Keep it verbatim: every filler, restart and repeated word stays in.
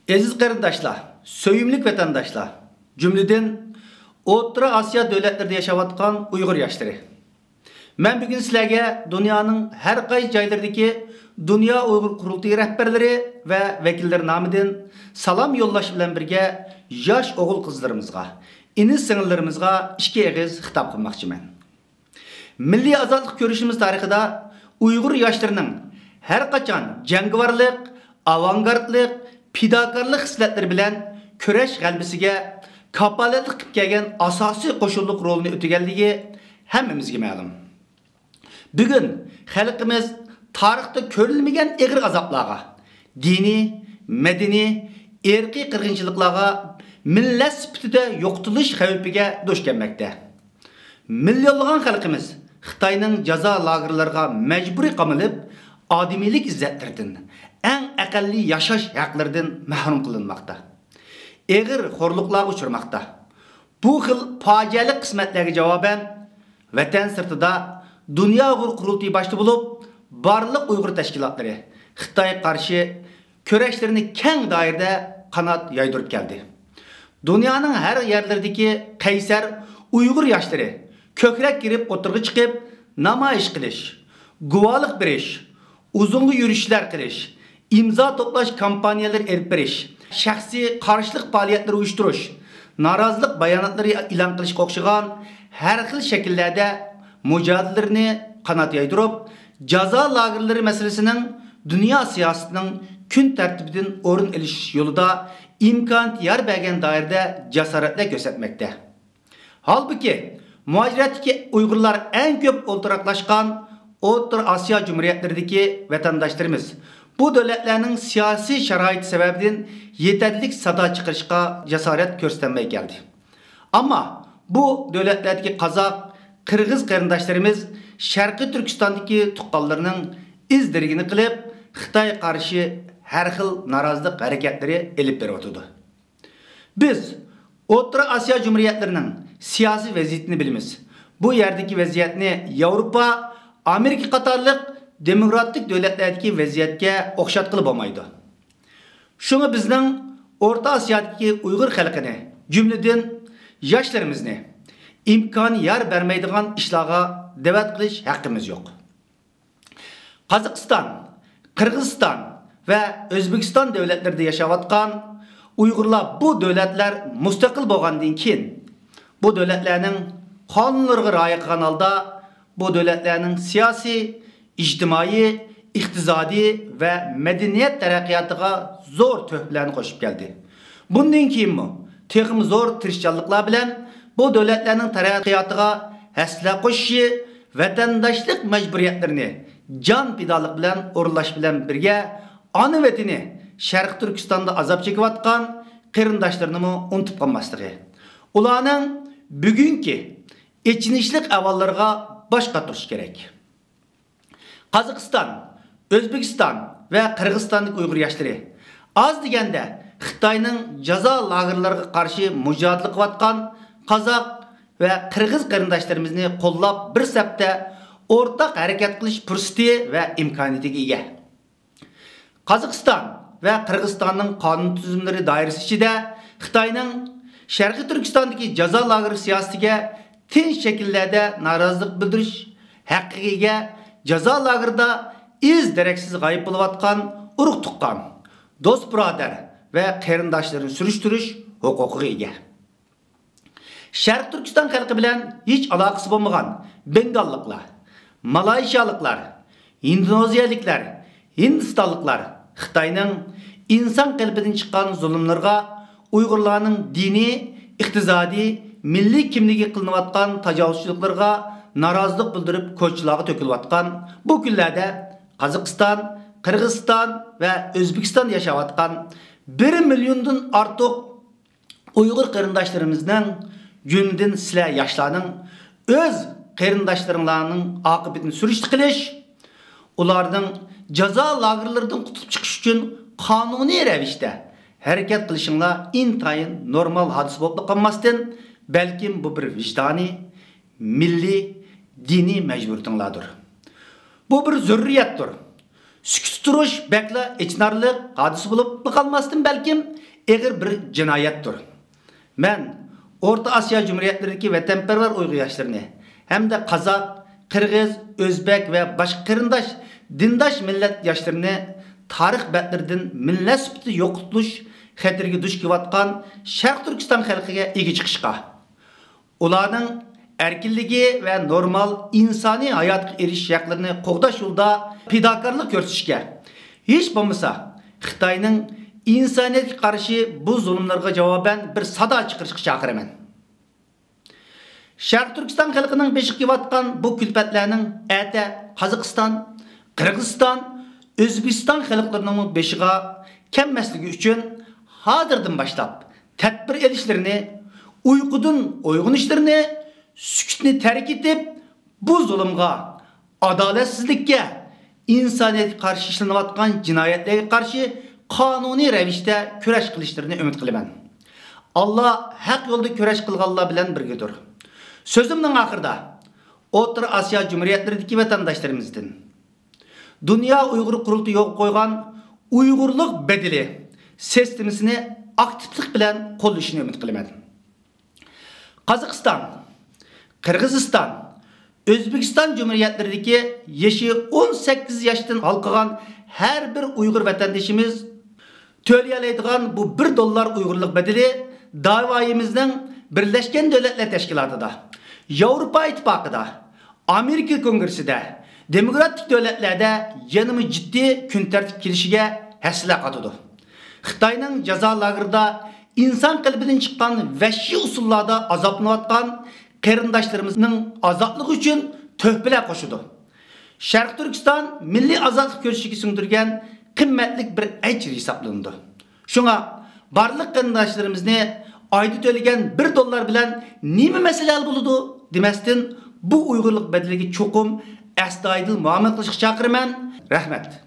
ئەزىز قېرىنداشلار، سۆيۈملۈك ۋەتەنداشلار، جۈملىدىن ئوتتۇرا ئاسىيا دۆلەتلىرىدە ياشاۋاتقان ئۇيغۇر ياشلىرى. مەن بۈگۈن سىلەرگە دۇنيانىڭ ھەر قايسى جايلىرىدىكى دۇنيا ئۇيغۇر قۇرۇلتىيى رەھبەرلىرى ۋە ۋەكىللىرى نامىدىن سالام يوللاش بىلەن بىرگە، ياش ئوغۇل-قىزلىرىمىزغا، ئىنى-سىڭىللىرىمىزغا ئىككى ئېغىز خىتاب قىلماقچىمەن. مىللىي ئازادلىق كۈرىشىمىز تارىخىدا ئۇيغۇر ياشلىرىنىڭ ھەر قاچان جەڭگىۋارلىق، ئاۋانگارتلىق، پىداكارلىق خىسلەتلىرى بىلەن كۈرەش غەلىبىسىگە كاپالەتلىك قىلىپ كەلگەن ئاساسىي قوشۇنلۇق رولىنى ئۆتىگەنلىكى ھەممىمىزگە مەلۇم. بۈگۈن خەلقىمىز تارىختا كۆرۈلمىگەن ئېغىر ئازابلارغا، دىنىي، مەدەنىي، ئىرقىي قىرغىنچىلىقلارغا، مىللەت سۈپىتىدە يوقىتىلىش خەۋپىگە دۇچ كەلمەكتە. مىليونلىغان خەلقىمىز خىتاينىڭ جازا لاگېرلىرىغا مەجبۇرىي قامىلىپ، ئادىمىيلىك ئىززەتلىرىدىن، ئەڭ ئەقەللىي ياشاش ھەقلىرىدىن مەھرۇم قىلىنماقتا. ئېغىر خورلۇقلارغا ئۇچرىماقتا. بۇ خىل پاجىئەلىك قىسمەتلەرگە جاۋابەن، ۋەتەن سىرتىدا دۇنيا ئۇيغۇر قۇرۇلتىيى باشتا بولۇپ، بارلىق ئۇيغۇر تەشكىلاتلىرى خىتايغا قارشى كۈرەشلىرىنى كەڭ دائىرىدە قانات يايدۇرۇپ كەلدى. دۇنيانىڭ ھەر يەرلىرىدىكى قەيسەر ئۇيغۇر ياشلىرى كۆكرەك كېرىپ ئوتتۇرىغا چىقىپ، نامايىش قىلىش، گۇۋاھلىق بېرىش، ئۇزۇنغا يۈرۈشلەر قىلىش، ئىمزا توپلاش كامپانىيەلىرى ئېلىپ بېرىش، شەخسىي قارشىلىق پائالىيەتلىرى ئۇيۇشتۇرۇش، نارازىلىق باياناتلىرى ئېلان قىلىشقا ئوخشىغان ھەر خىل شەكىللەردە مۇجادىلىلىرىنى قانات يايدۇرۇپ، جازا لاگېرلىرى مەسىلىسىنىڭ دۇنيا سىياسىتىنىڭ كۈن تەرتىپىدىن ئورۇن ئېلىش يولىدا ئىمكانىيەت يار بەرگەن دائىرىدە جاسارەتلەر كۆرسەتمەكتە. ھالبۇكى، مۇھاجىرەتتىكى ئۇيغۇرلار ئەڭ كۆپ ئولتۇراقلاشقان ئوتتۇرا ئاسىيا جۇمھۇرىيەتلىرىدىكى ۋەتەنداشلىرىمىز بۇ دۆلەتلەرنىڭ سىياسىي شارائىتى سەۋەبىدىن يېتەرلىك سادا چىقىرىشقا جاسارەت كۆرسىتەلمەي كەلدى. ئەمما بۇ دۆلەتلەردىكى قازاق، قىرغىز قېرىنداشلىرىمىز شەرقىي تۈركىستاندىكى تۇغقانلىرىنىڭ ئىز دېرىكىنى قىلىپ، خىتايغا قارشى ھەر خىل نارازىلىق ھەرىكەتلىرى ئېلىپ بېرىۋاتىدۇ. بىز ئوتتۇرا ئاسىيا جۇمھۇرىيەتلىرىنىڭ سىياسىي ۋەزىيىتىنى بىلىمىز. بۇ يەردىكى ۋەزىيەتنى ياۋروپا، ئامېرىكا قاتارلىق دېموكراتىك دۆلەتلەردىكى ۋەزىيەتكە ئوخشاتقىلى بولمايدۇ. شۇڭا بىزنىڭ ئورتا ئاسىيادىكى ئۇيغۇر خەلقىنى، جۈملىدىن ياشلىرىمىزنى ئىمكان يار بەرمەيدىغان ئىشلارغا دەۋەت قىلىش ھەققىمىز يوق. قازاقىستان، قىرغىزىستان ۋە ئۆزبېكىستان دۆلەتلىرىدە ياشاۋاتقان ئۇيغۇرلار بۇ دۆلەتلەر مۇستەقىل بولغاندىن كېيىن، بۇ دۆلەتلەرنىڭ قانۇنلىرىغا رىئايە قىلغان ھالدا بۇ دۆلەتلەرنىڭ سىياسىي، ئىجتىمائىي، ئىقتىسادىي ۋە مەدەنىيەت تەرەققىياتىغا زور تۆھپىلەرنى قوشۇپ كەلدى. بۇندىن كېيىنمۇ تېخىمۇ زور تىرىشچانلىقلار بىلەن بۇ دۆلەتلەرنىڭ تەرەققىياتىغا ھەسسىلەر قوشۇشى، ۋەتەنداشلىق مەجبۇرىيەتلىرىنى جان پىدالىق بىلەن ئورۇنلاش بىلەن بىرگە، ئانا ۋەتىنى شەرقىي تۈركىستاندا ئازاب چېكىۋاتقان قېرىنداشلىرىنىمۇ ئۇنتۇپ قالماسلىقى، ئۇلارنىڭ بۈگۈنكى ئېچىنىشلىق ئەھۋاللىرىغا باش قاتۇرۇش كېرەك. قازاقىستان، ئۆزبېكىستان ۋە قىرغىزىستاندىكى ئۇيغۇر ياشلىرى ئاز دېگەندە خىتاينىڭ جازا لاگېرلىرىغا قارشى مۇجادىلە قىلىۋاتقان قازاق ۋە قىرغىز قېرىنداشلىرىمىزنى قوللاپ بىر سەپتە ئورتاق ھەرىكەت قىلىش پۇرسىتى ۋە ئىمكانىيىتىگە ئىگە. قازاقىستان ۋە قىرغىزىستاننىڭ قانۇن تۈزۈملىرى دائىرىسى ئىچىدە خىتاينىڭ شەرقىي تۈركىستاندىكى جازا لاگېرى سىياسىتىگە تىنچ شەكىللەردە نارازىلىق بىلدۈرۈش ھەققىگە ئىگە، جازا لاگېرىدا ئىز دېرەكسىز غايىب بولۇۋاتقان ئۇرۇق تۇغقان، دوست بۇرادەر ۋە قېرىنداشلىرىنى سۈرۈشتۈرۈش ھوقۇقىغا ئىگە. شەرقىي تۈركىستان خەلقى بىلەن ھېچ ئالاقىسى بولمىغان بېنگاللىقلار، مالايشىيالىقلار، ھىندونېزىيەلىكلەر، ھىندىستانلىقلار خىتاينىڭ ئىنسان قېلىپىدىن چىققان زۇلۇملىرىغا، ئۇيغۇرلارنىڭ دىنىي، ئىقتىسادىي، مىللىي كىملىكىگە قىلىنىۋاتقان تاجاۋۇزچىلىقلىرىغا نارازىلىق بىلدۈرۈپ كوچىلارغا تۆكۈلۈۋاتقان بۇ كۈنلەردە قازاقىستان، قىرغىزىستان ۋە ئۆزبېكىستاندا ياشاۋاتقان بىر مىليوندىن ئارتۇق ئۇيغۇر قېرىنداشلىرىمىزنىڭ، جۈملىدىن سىلەر ياشلارنىڭ ئۆز قېرىنداشلىرىڭلارنىڭ ئاقىۋىتىنى سۈرۈشتە قىلىش، ئۇلارنىڭ جازا لاگېرلىرىدىن قۇتۇلۇپ چىقىش ئۈچۈن قانۇنىي رەۋىشتە ھەرىكەت قىلىشىڭلار ئىنتايىن نورمال ھادىسە بولۇپلا قالماستىن، بەلكىم بۇ بىر ۋىجدانىي، مىللىي، دىنىي مەجبۇرىيىتىڭلاردۇر. بۇ بىر زۆرۈرىيەتتۇر. سۈكۈتتە تۇرۇش بەكلا ئېچىنارلىق ھادىسە بولۇپلا قالماستىن، بەلكىم ئېغىر بىر جىنايەتتۇر. مەن ئورتا ئاسىيا جۇمھۇرىيەتلىرىدىكى ۋەتەنپەرۋەر ئۇيغۇر ياشلىرىنى ھەمدە قازاق، قىرغىز، ئۆزبەك ۋە باشقا قېرىنداش، دىنداش مىللەت ياشلىرىنى تارىخ بەتلىرىدىن مىللەت سۈپىتىدە يوقىتىلىش خەتىرىگە دۇچ كېلىۋاتقان شەرقىي تۈركىستان خەلقىگە ئىگە چىقىشقا، ئۇلارنىڭ ئەركىنلىكى ۋە نورمال ئىنسانىي ھاياتقا ئېرىشىش ھەقلىرىنى قوغداش يولىدا پىداكارلىق كۆرسىتىشكە، ھېچ بولمىسا خىتاينىڭ ئىنسانىيەتكە قارشى بۇ زۇلۇملىرىغا جاۋابەن بىر سادا چىقىرىشقا چاقىرىمەن. شەرقىي تۈركىستان خەلقىنىڭ بېشىغا كېلىۋاتقان بۇ كۈلپەتلەرنىڭ ئەتە قازاقىستان، قىرغىزىستان، ئۆزبېكىستان خەلقلىرىنىڭمۇ بېشىغا كەلمەسلىكى ئۈچۈن، ھازىردىن باشلاپ تەدبىر ئېلىشلىرىنى، ئۇيقۇدىن ئويغىنىشلىرىنى، سۈكۈتنى تەرك ئېتىپ، بۇ زۇلۇمغا، ئادالەتسىزلىككە، ئىنسانىيەتكە قارشى ئىشلىنىۋاتقان جىنايەتلەرگە قارشى قانۇنىي رەۋىشتە كۈرەش قىلىشلىرىنى ئۈمىد قىلىمەن. ئاللا ھەق يولدا كۈرەش قىلغانلار بىلەن بىرگىدۇر. سۆزۈمنىڭ ئاخىرىدا ئوتتۇرا ئاسىيا جۇمھۇرىيەتلىرىدىكى ۋەتەنداشلىرىمىزدىن دۇنيا ئۇيغۇر قۇرۇلتىيى يولغا قويغان ئۇيغۇرلۇق بەدىلى سىستېمىسىنى ئاكتىپلىق بىلەن قوللىشىنى ئۈمىد قىلىمەن. قازاقىستان، قىرغىزىستان، ئۆزبېكىستان جۇمھۇرىيەتلىرىدىكى يېشى ئون سەككىز ياشتىن ھالقىغان ھەر بىر ئۇيغۇر ۋەتەندىشىمىز تۆلىيەلەيدىغان بۇ بىر دوللار ئۇيغۇرلۇق بەدىلى داۋايىمىزنىڭ بىرلەشكەن دۆلەتلەر تەشكىلاتىدا، ياۋروپا ئىتتىپاقىدا، ئامېرىكا كونگرېسسىدا، دېموكراتىك دۆلەتلەردە يەنىمۇ جىددىي كۈن تەرتىپكە كېلىشىگە ھەسسىلەر قاتىدۇ. خىتاينىڭ جازا لاگېرىدا ئىنسان قېلىپىدىن چىققان ۋەھشىي ئۇسۇللاردا ئازابلىنىۋاتقان قېرىنداشلىرىمىزنىڭ ئازادلىقى ئۈچۈن تۆھپىلەر قوشىدۇ. شەرقىي تۈركىستان مىللىي ئازادلىق كۈرىشىگە سىڭدۈرگەن قىممەتلىك بىر ئەجىر ھېسابلىنىدۇ. شۇڭا بارلىق قېرىنداشلىرىمىزنى ئايدا تۆلىگەن بىر دوللار بىلەن نېمە مەسىلە ھەل بولىدۇ دېمەستىن، بۇ ئۇيغۇرلۇق بەدىلىگە چوقۇم ئەستايىدىل مۇئامىلە قىلىشقا چاقىرىمەن. رەھمەت.